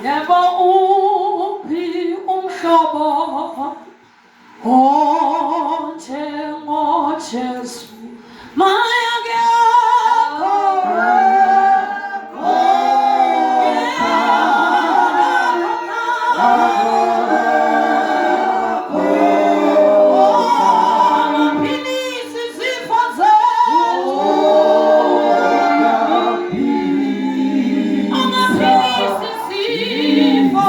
Yebo, uphi umhlobo onjengoJesu? Maya kekho. Angaphilisa izifo zethu. Angaphilisa izifo. Yebo,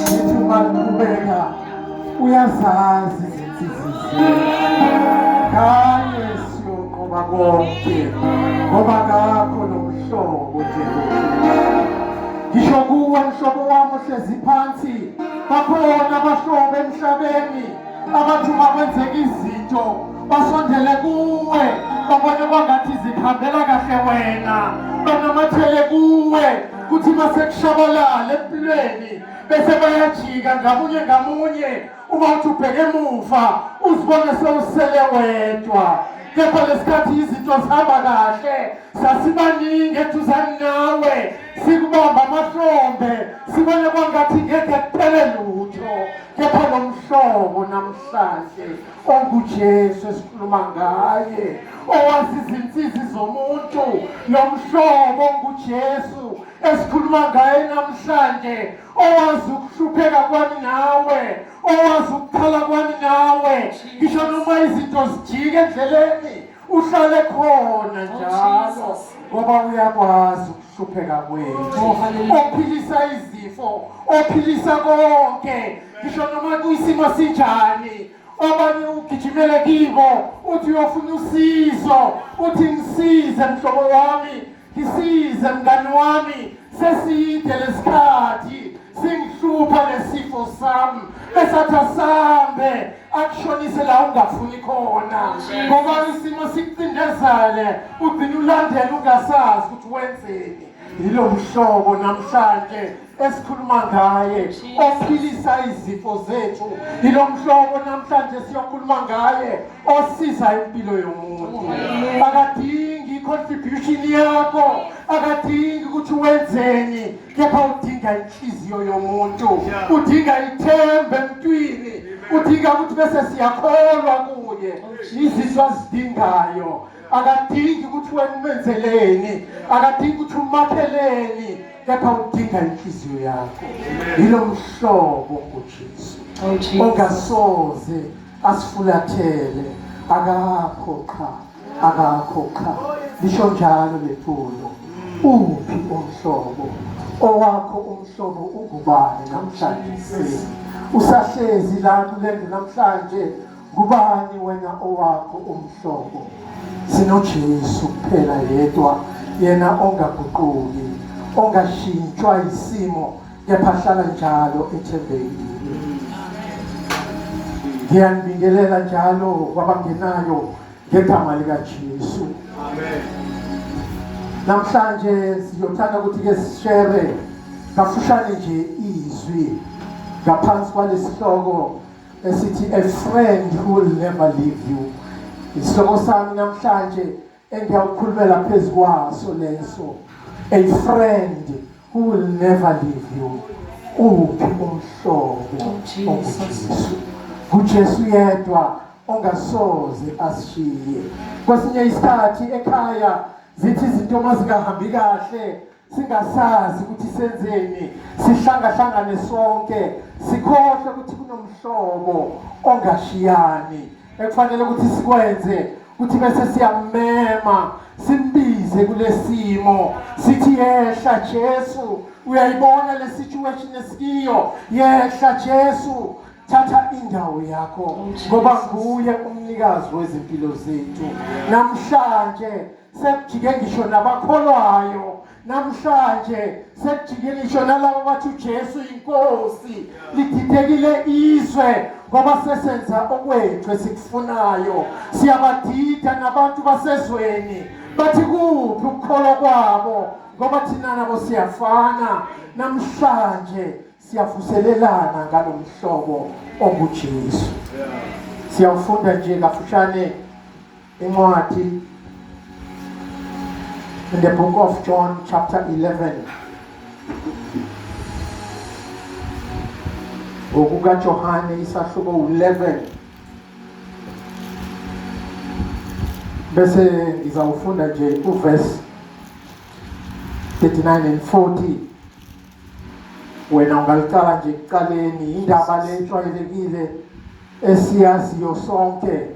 Ngithi uma liqhubeka uyazazi izinsizi zethu. Ngaye siyonqoba konke ngoba kakho nomhlobo njengoJesu. Ngisho kuwe mhlobo wami ohlezi phansi, bakhona abahlobo emhlabeni abathi uma kwenzeka izinto basondele kuwe babone kwangathi zikuhambela kahle wena, banamathele kuwe kuthi uma sekushabalala empilweni bese bayajika ngamunye ngamunye. Uma uthi ubheke emuva uzibone sewusele wedwa, kepha lesikhathi izinto zihamba kahle, sasibaningi eduzane nawe, sikubamba amahlombe, sibone kwangathi ngeke kuphele lutho. Kepha lo mhlobo namhlanje onguJesu esikhuluma ngaye, owazi izinsizi zomuntu, lo mhlobo onguJesu esikhuluma ngaye namhlanje, owazi ukuhlupheka kwami nawe, owazi ukukhala kwami nawe, ngisho noma izinto zijike endleleni, uhlale khona njalo ngoba uyakwazi ukuhlupheka kwethu. Ophilisa izifo, ophilisa konke, ngisho noma kuyisimo sinjani. Abanye ugijimele kibo uthi uyofuna usizo, uthi ngisize mhlobo wami, ngisize mngani wami, seside lesikhathi singihlupha lesifo sami. Bese athi asambe akushonise la ungafuni khona, ngoba isimo sikucindezele, ugcina ulandela ungasazi ukuthi wenzeni. Yilo mhlobo namhlanje esikhuluma ngaye, ophilisa izifo zethu. Yilo mhlobo namhlanje siyokhuluma ngaye, osiza impilo yomuntu. Akadingi i-contribution yakho, akadingi ukuthi wenzeni, kepha udinga inhliziyo yomuntu, udinga ithemba emntwini, udinga ukuthi bese siyakholwa kuye. Izinto azidingayo, akadingi ukuthi wena umenzeleni, akadingi ukuthi umakheleni, kepha udinga inhliziyo yakho. Yilo mhlobo uJesu ongasoze asifulathele. Akakho qha, akakho qha, lisho njalo leculo. Uphi umhlobo Owakho umhlobo ungubani namhlanje ekuseni? Usahlezi la kule ndlu namhlanje, ngubani wena owakho umhlobo? SinoJesu kuphela yedwa, yena ongaguquki, ongashintshwa yisimo, kepha hlala njalo ethembekile. Ngiyanibingelela njalo kwabangenayo ngegama likaJesu. Amen. Namhlanje siyothanda ukuthi ke sishere kafushane nje izwi ngaphansi kwalesihloko esithi a friend who will never leave you. Isihloko sami namhlanje engiyawukhulumela phezu kwaso leso, a friend who will never leave you. Uphi umhlobo onguJesu? NguJesu yedwa ongasoze asishiye. Kwesinye isikhathi ekhaya zithi izinto uma zingahambi kahle singasazi ukuthi senzeni, sihlangahlangane sonke, sikhohlwe ukuthi kunomhlobo ongashiyani ekufanele ukuthi sikwenze ukuthi bese siyammema simbize kulesimo sithi yehla Jesu, uyayibona le situation esikiyo, yehla Jesu, thatha indawo yakho oh, ngoba nguye umnikazi wezimpilo zethu. Namhlanje sekujike ngisho nabakholwayo, namhlanje sekujike ngisho nalabo bathi uJesu inkosi. Lididekile izwe ngoba sesenza okwethu esikufunayo. Siyabadida nabantu basezweni, bathi kuphi ukukholwa kwabo ngoba thina nabo siyafana. Namhlanje siyavuselelana ngalomhlobo onguJesu. Siyawufunda nje kafushane incwadi in the book of John chapter 11 ngokukaJohane isahluko 11 bese ngizawufunda nje uverse 39 and 40. Wena ungalicala nje ekuqaleni, indaba le ejwayelekile esiyaziyo sonke.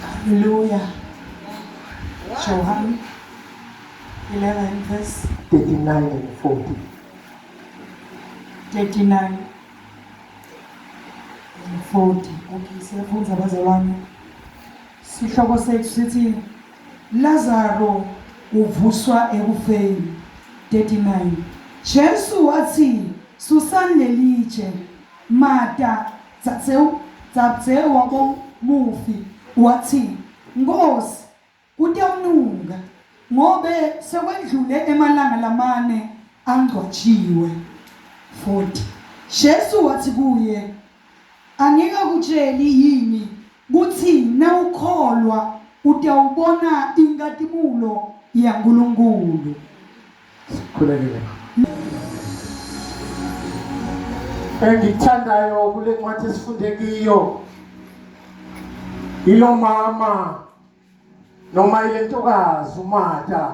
Hallelujah. John 11 verse 39 and 40. 39 and 40. Okay, siyafunda bazalwane. Sihloko sethu sithi Lazaro uvuswa ekufeni. 39 Jesu wathi, Susani lelitshe. Marta, dzadze wabomufi, wathi, Nkosi, kutawunuka, ngobe sekwendlule emalanga lamane angcwatshiwe. 40 Jesu wathi kuye, Angikakutsheli yini kutsi nawukholwa utawubona inkhatimulo yaNkulunkulu? Sikhulekile. Engikuthandayo kule ncwadi esifunde kiyo yilo mama noma ile ntokazi uMarta.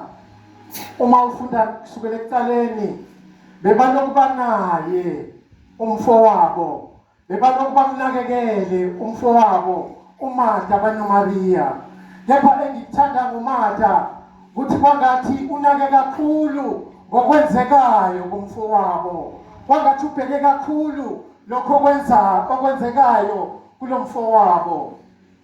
Uma ufunda kusukela ekuqaleni bebalokhu banaye umfowabo, bebalokhu bamnakekele umfowabo uMarta banoMariya. Kepha engikuthanda ngoMarta ukuthi kwangathi unake kakhulu ngokwenzekayo kumfowabo, kwangathi ubheke kakhulu lokho okwenzekayo kulomfowabo.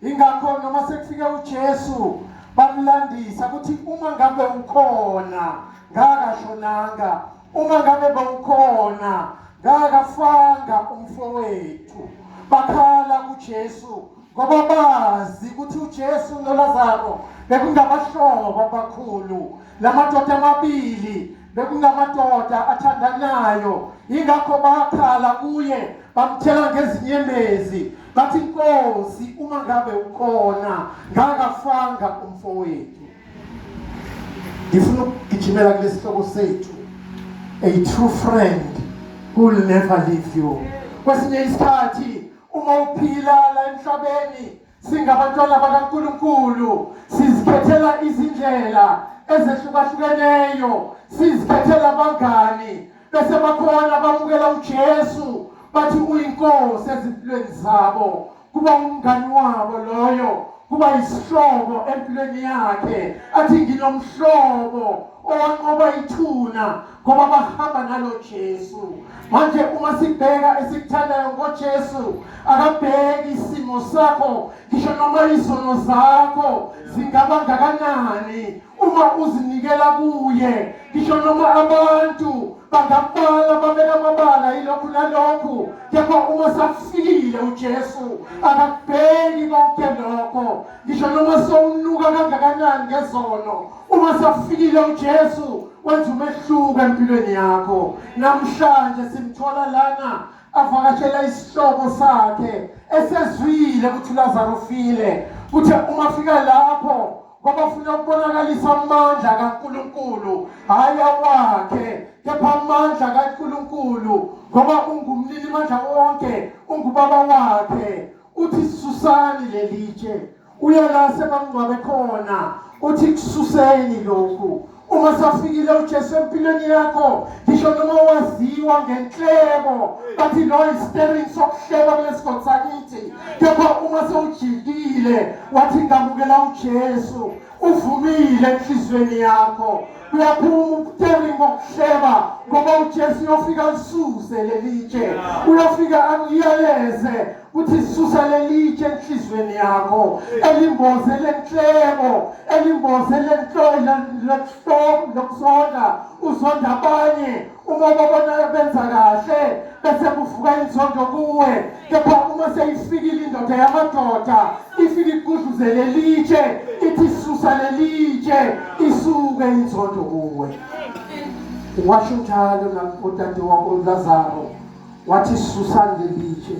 Ingakho noma sekufike uJesu bamlandisa ukuthi uma ngabe ukhona ngakashonanga, uma ngabe bawukhona ngakafanga umfowethu. Bakhala kuJesu ngoba bazi ukuthi uJesu noLazaro bekungabahlobo abakhulu. Lamadoda amabili bekungamadoda athandanayo, ingakho bakhala kuye bamthela ngezinyembezi bathi, Nkosi, uma ngabe ukhona ngakafanga umfowethu. Ngifuna ukugijimela kulesihloko sethu, a true friend who will never leave you. Kwesinye isikhathi uma uphila la emhlabeni singabantwana bakaNkulunkulu sizikhethela izindlela ezehlukahlukeneyo, sizikhethela abangani, bese bakhona abamukela uJesu bathi uyinkosi ezimpilweni zabo, kuba umngani wabo loyo. Kuba isihlobo empilweni yakhe athi nginomhlobo owanqoba ithuna ngoba bahamba nalo Jesu. Manje uma sibheka esikuthandayo ngoJesu, akabheki isimo sakho, ngisho noma izono zakho zingaba ngakanani, uma uzinikela kuye, ngisho noma abantu bangabala babeka amabala yilokhu nalokhu, kepha uma sakufikile uJesu akakubheki konke lokho. Ngisho noma sowunuka kangakanani ngezono, uma sakufikile uJesu wenza umehluko empilweni yakho. Namhlanje simthola lana avakashela isihlobo sakhe esezwile ukuthi uLazaro ufile. Kuthe uma fika lapho, ngoba ufuna ukubonakalisa amandla kaNkulunkulu, hhayi awakhe, kepha amandla kaNkulunkulu, ngoba ungumnini mandla wonke, ungubaba wakhe. Uthi susani lelitshe. Uya la sebamngcwabe khona, uthi kususeni lokhu. Uma safikile uJesu empilweni yakho, ngisho noma waziwa ngenhlebo, bathi lo istering sokuhleba kulesigodi sakithi, kepha uma sewujikile wathi ngamukela uJesu, uvumile enhliziyweni yakho, uyaphuma ubutering bokuhleba, ngoba uJesu uyofika alisuse lelitshe, uyofika akuyaleze uthi susa lelitshe enhliziyweni yakho elimboze lenhlebo, elimboze lokuzonda. Uzonda abanye uma ubabona benza kahle, bese kuvuka inzondo kuwe. Kepha uma seyifikile indoda yamadoda, ifike igudluze lelitshe, ithi susa lelitshe, isuke inzondo kuwe. Washo njalo nakudade wakho Lazaro, wathi susani lelitshe.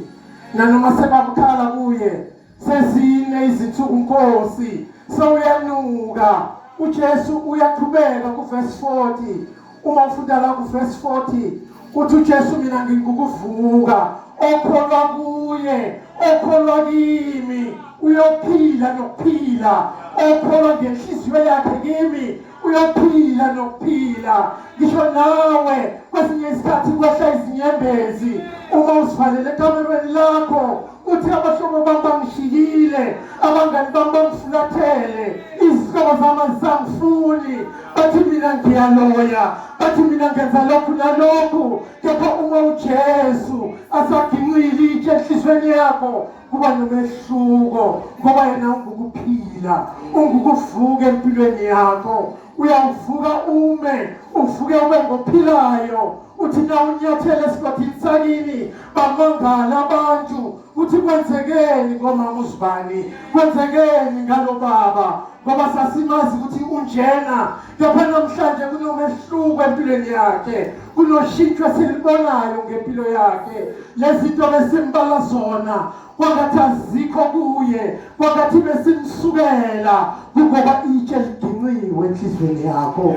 Nanoma sebamkhala kuye, sezine izinsuku Nkosi, sewuyanuka. uJesu uyaqhubeka kuverse 40. Uma ufunda la kuverse 40, uthi uJesu, mina ngingukuvuka, okholwa kuye, okholwa kimi uyophila nokuphila, okholwa ngenhliziyo yakhe kimi uyophila nokuphila. Ngisho nawe kwesinye isikhathi kwehla izinyembezi uma uzivalele ekamerweni lakho, uthi abahlobo bami bangishiyile, abangani bami bangifulathele, izihlobo zami azisangifuni, bathi mina ngiyaloya, bathi mina ngenza lokhu nalokhu. Kepha uma uJesu asaginqile itshe enhliziyweni yakho, kuba nomehluko, ngoba yena ungukuphila, ungukuvuka empilweni yakho. Uyawuvuka ume, uvuke ube ngophilayo. Uthi na unyathele esigodini sakini, bamangala abantu uthi kwenzekeni ngomama uzibani, kwenzekeni ngalo baba, ngoba sasimazi ukuthi unjena, kepha namhlanje kunomehluko empilweni yakhe, kunoshintsho esilibonayo ngempilo yakhe. Lezi zinto besimbala zona kwangathi azikho kuye, kwangathi besimsukela, kungoba itshe liginqiwe enhliziyweni yakho.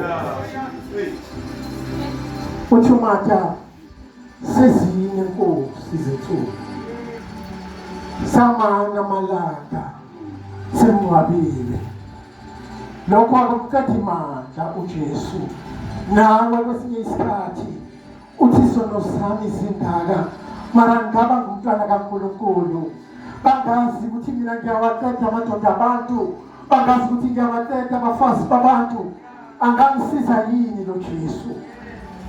Uthi uMartha, sezine Nkosi izinsuku, samana amalanga semngcwabile. Lokho akumqedi mandla uJesu. Nawe kwesinye isikhathi uthi isono sami singaka, mara ngingaba ngumntwana kaNkulunkulu, bangazi ukuthi mina ngiyawaqeda amadoda abantu, bangazi ukuthi ngiyawaqeda abafazi babantu, angangisiza yini lo Jesu?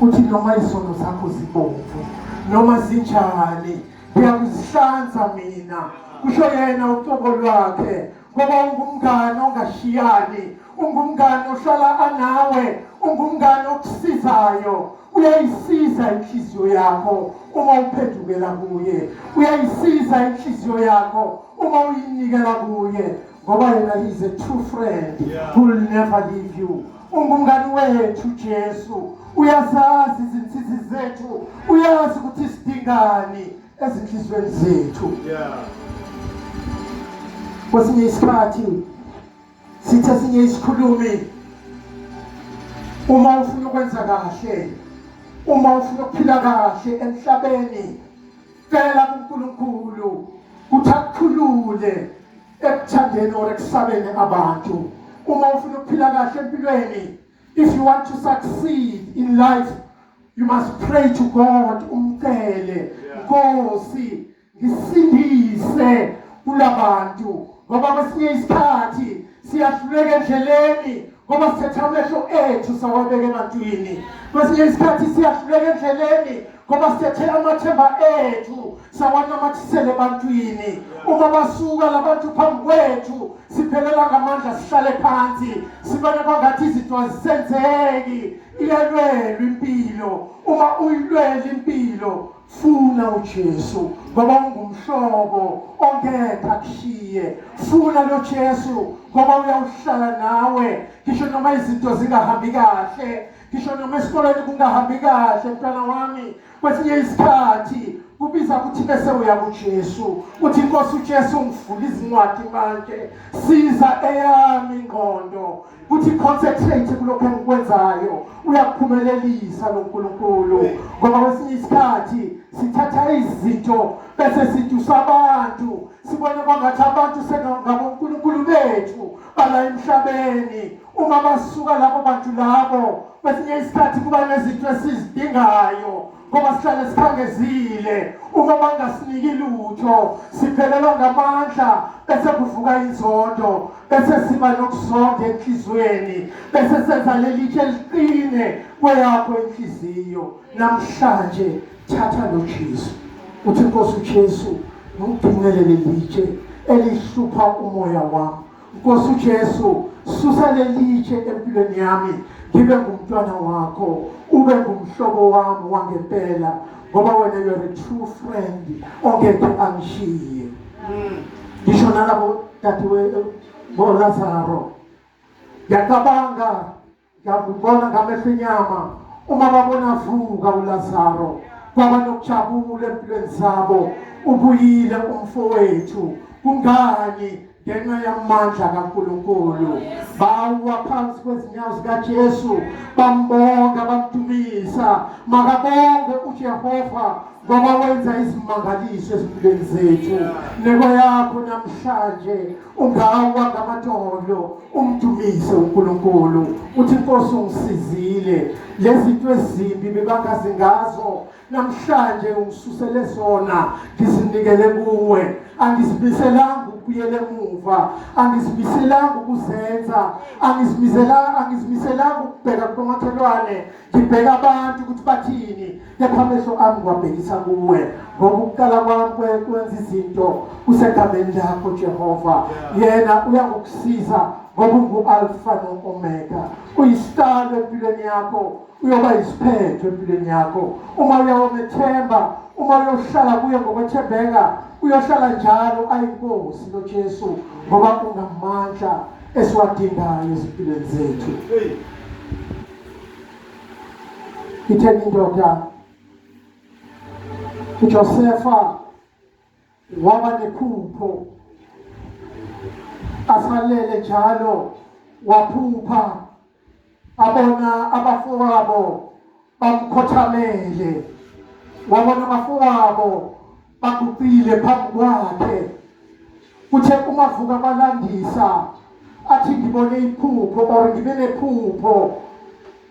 Uthi noma izono zakho zibomvu noma zinjani, ngiyakuzihlanza mina, kusho yena uqobo lwakhe, ngoba ungumngane ongashiyani, ungumngane ohlala anawe, ungumngane okusizayo. Uyayisiza inhliziyo yakho uma uphendukela kuye, uyayisiza inhliziyo yakho uma uyinikela kuye, ngoba yena is a true friend who will never leave you. Ungumngani wethu Jesu, uyazazi izinsizi zethu, uyazi ukuthi sidingani ezinhliziyweni zethu. Kwesinye isikhathi sithi esinye isikhulumi, uma ufuna ukwenza kahle, uma ufuna ukuphila kahle emhlabeni, cela kuNkulunkulu ukuthi akukhulule ekuthandeni or ekusabeni abantu. Uma ufuna ukuphila kahle empilweni, if you want to succeed in life, you must pray to God, umcele, Nkosi ngisindise kulabantu. Ngoba kwesinye isikhathi siyahluleka endleleni ngoba sithethe amehlo ethu sawabeka ebantwini. Kwesinye isikhathi siyahluleka endleleni ngoba sithethe amathemba ethu sawanamathisela ebantwini. Uma basuka labantu phambi kwethu siphelela ngamandla sihlale phansi sibone kwangathi izinto azisenzeki. Iyalwelwa impilo. Uma uyilwela impilo Funa uJesu ngoba ungumhlobo ongekhe akushiye. Funa lo Jesu ngoba uyawuhlala nawe ngisho noma izinto zingahambi kahle, ngisho noma esikoleni kungahambi kahle mntwana wami. Kwesinye isikhathi kubiza ukuthi bese uya kuJesu uthi Nkosi uJesu ngivula izincwadi manje siza eyami ingqondo kuthi concentrate kulokho engikwenzayo uyakuphumelelisa lo Nkulunkulu ngoba kwesinye isikhathi sithatha izinto bese sidusa abantu sibone kwangathi abantu sengabonkulunkulu bethu bala emhlabeni uma basuka labo bantu labo kwesinye isikhathi kuba nezinto esizidingayo ngoba sihlale sikhangezile uma bangasiniki lutho siphelelwa ngamandla bese kuvuka inzondo bese siba nokuzonda enhliziyweni bese senza leli tshe liqine kweyakho inhliziyo namhlanje thatha lo Jesu uthi Nkosi uJesu ngidingele leli tshe elihlupha umoya wami Nkosi uJesu susa lelitshe empilweni yami ngibe ngumntwana wakho ube ngumhlobo wami wangempela ngoba wena you are a true friend ongeke angishiye ngisho nalabo dadewethu boLazaro ngiyacabanga Ngiyakubona ngamehlo enyama uma babona vuka uLazaro kwaba nokujabula empilweni zabo ubuyile umfowethu kungani ngenxa yamandla kaNkulunkulu bawa phansi kwezinyawo zikaJesu bambonga bamdumisa makabonge uJehova ngoba wenza izimangaliso ezimpilweni zethu neko yakho namhlanje Ungawa ngamadolo umdumise uNkulunkulu uthi Nkosi ungisizile lezinto ezimbi bebangazi ngazo namhlanje ungisusele zona ngizinikele kuwe angizimiselanga ukubuyela emuva angizimiselanga ukuzenza angizimiselanga angizimiselanga ukubheka kubomakhelwane ngibheka abantu ukuthi bathini kepha amehlo ami ngiwabhekisa kuwe ngoba ukuqala kwami kwenza izinto kusegameni lakho Jehova yena uyakukusiza ngoba ungu-alfa no-omega uyisiqalo empilweni yakho uyoba yisiphetho empilweni yakho uma uyawomethemba uma uyohlala kuye ngokwethembeka uyohlala njalo ayinkosi loJesu ngoba ungamandla esiwadingayo ezimpilweni zethu Itheni indoda uJosefa waba nephupho asalele njalo waphupha abona abafowabo bamkhothamele wabona abafowabo baguqile phambi kwakhe Kuthe uma vuka balandisa athi ngibone iphupho or ngibe nephupho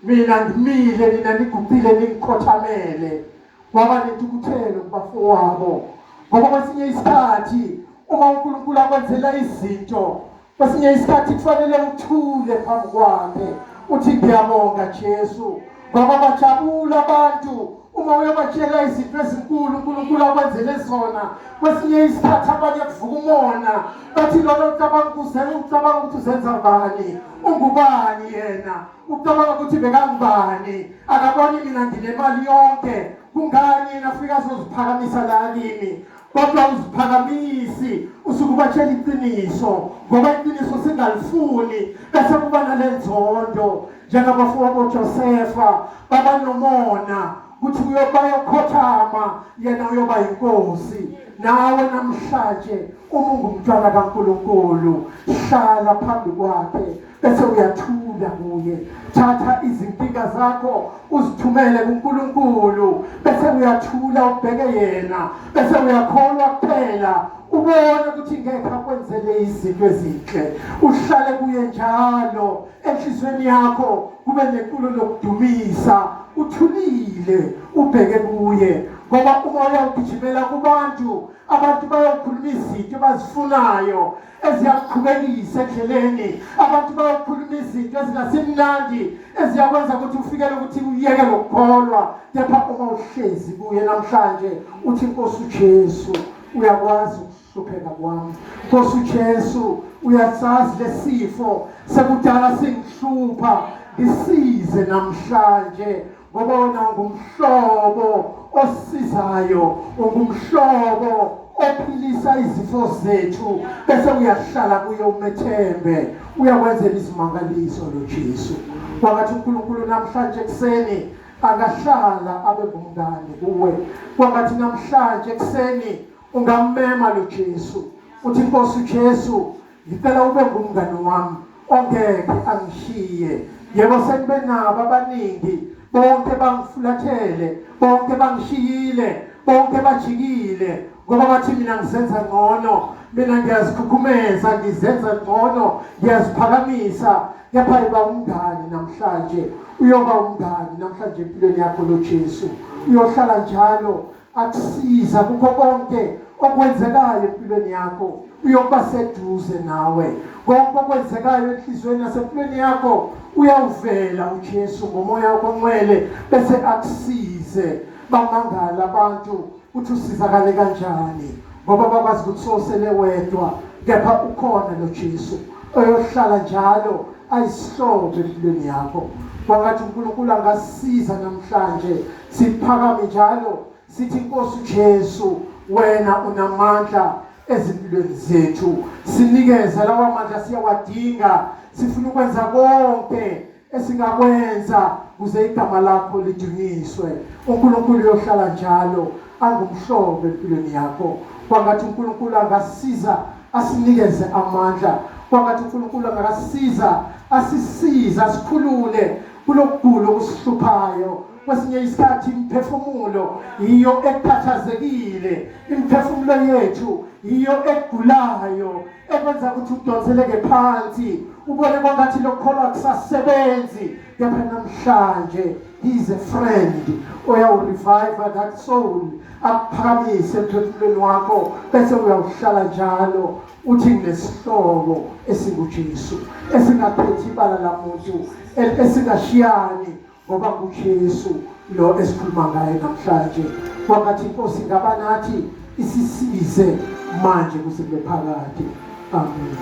mina ngimile nina niguqile ningikhothamele kwaba nentukuthelo kubafowabo ngoba kwesinye isikhathi uma uNkulunkulu akwenzela izinto Kwesinye isikhathi kufanele uthule phambi kwakhe uthi ngiyabonga Jesu ngoba bajabula abantu uma uyobatshela izinto ezinkulu uNkulunkulu akwenzele zona kwesinye isikhathi abanye kuvuka umona bathi lona ucabanga ukuzenza ucabanga ukuthi uzenza bani ungubani yena ucabanga ukuthi bekangubani akaboni mina nginemali yonke kungani yena afika azoziphakamisa la kimi kodwa uziphakamisi usuke ubatshela iqiniso ngoba iqiniso singalifuni bese kuba nalenzondo njengabafowabo Josefa baba nomona ukuthi uyobayokhothama yena uyoba yinkosi nawe namhlanje uma ungumntwana kaNkulunkulu hlala phambi kwakhe bese uyathula kuye thatha izinkinga zakho uzithumele kuNkulunkulu bese uyathula ubheke yena bese uyakholwa kuphela ubone ukuthi ngeke akwenzele izinto ezinhle uhlale kuye njalo enhlizweni yakho kube neculo lokudumisa uthulile ubheke kuye, ngoba uma uyawugijimela kubantu, abantu bayokhuluma izinto abazifunayo eziyakuqhubekisa endleleni. Abantu bayokhuluma izinto ezingasimnandi eziyakwenza ukuthi ufikele ukuthi uyeke lokukholwa. Kepha uma uhlezi kuye namhlanje uthi, Nkosi uJesu, uyakwazi ukuhlupheka kwami. Nkosi uJesu, uyasazi lesifo sekudala singihlupha, ngisize namhlanje, ngoba wena ungumhlobo osizayo, ungumhlobo ophilisa izifo zethu, bese uyahlala kuye umethembe, uyakwenzela izimangaliso lo Jesu. Kwangathi uNkulunkulu namhlanje ekuseni angahlala abe ngumngane kuwe. Kwangathi namhlanje ekuseni ungammema lo Jesu, uthi, Nkosi uJesu, ngicela ube ngumngane wami ongeke angishiye. Yebo, sengibe nabo abaningi, bonke bangifulathele, bonke bangishiyile, bonke bajikile, ngoba bathi mina ngizenza ngcono, mina ngiyazikhukhumeza, ngizenza ngcono, ngiyaziphakamisa. Kepha iba umngani namhlanje, uyoba umngani namhlanje empilweni yakho lo Jesu. Uyohlala njalo akusiza kukho konke okwenzekayo empilweni yakho, uyokuba seduze nawe. Konke okwenzekayo enhliziyweni nasempilweni yakho, uyawuvela uJesu ngomoya ongcwele bese akusize. Bamangala abantu ukuthi usizakale kanjani, ngoba bakwazi ukuthi sosele wedwa, kepha ukhona lo Jesu oyohlala njalo ayisihlobo empilweni yakho. Kwangathi uNkulunkulu angasiza namhlanje siphakame njalo sithi, Nkosi uJesu, wena unamandla ezimpilweni zethu, sinikeze lawa mandla, siyawadinga. Sifuna ukwenza konke esingakwenza kuze igama lakho lidunyiswe. uNkulunkulu uyohlala njalo angumhlobo empilweni yakho. Kwangathi uNkulunkulu angasiza asinikeze amandla. Kwangathi uNkulunkulu angasiza asisize asikhulule kulokugula okusihluphayo. Kwesinye isikhathi imiphefumulo yiyo ekhathazekile, imiphefumulo yethu yiyo egulayo, ekwenza ukuthi udonseleke phansi, ubone kwangathi lokukholwa kusasebenzi. Kepha namhlanje he is a friend oyawurevive that soul, akuphakamise emphefumulweni wakho, bese uyawuhlala njalo uthi, nginesihlobo esinguJesu, esingakhethi ibala lamuntu, esingashiyani, ngoba nguJesu lo esikhuluma ngaye namhlanje. Kwangathi inkosi ingaba nathi, isisize manje kuze kube phakade. Amen.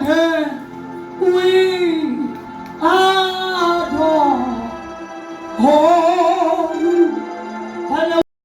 Kade.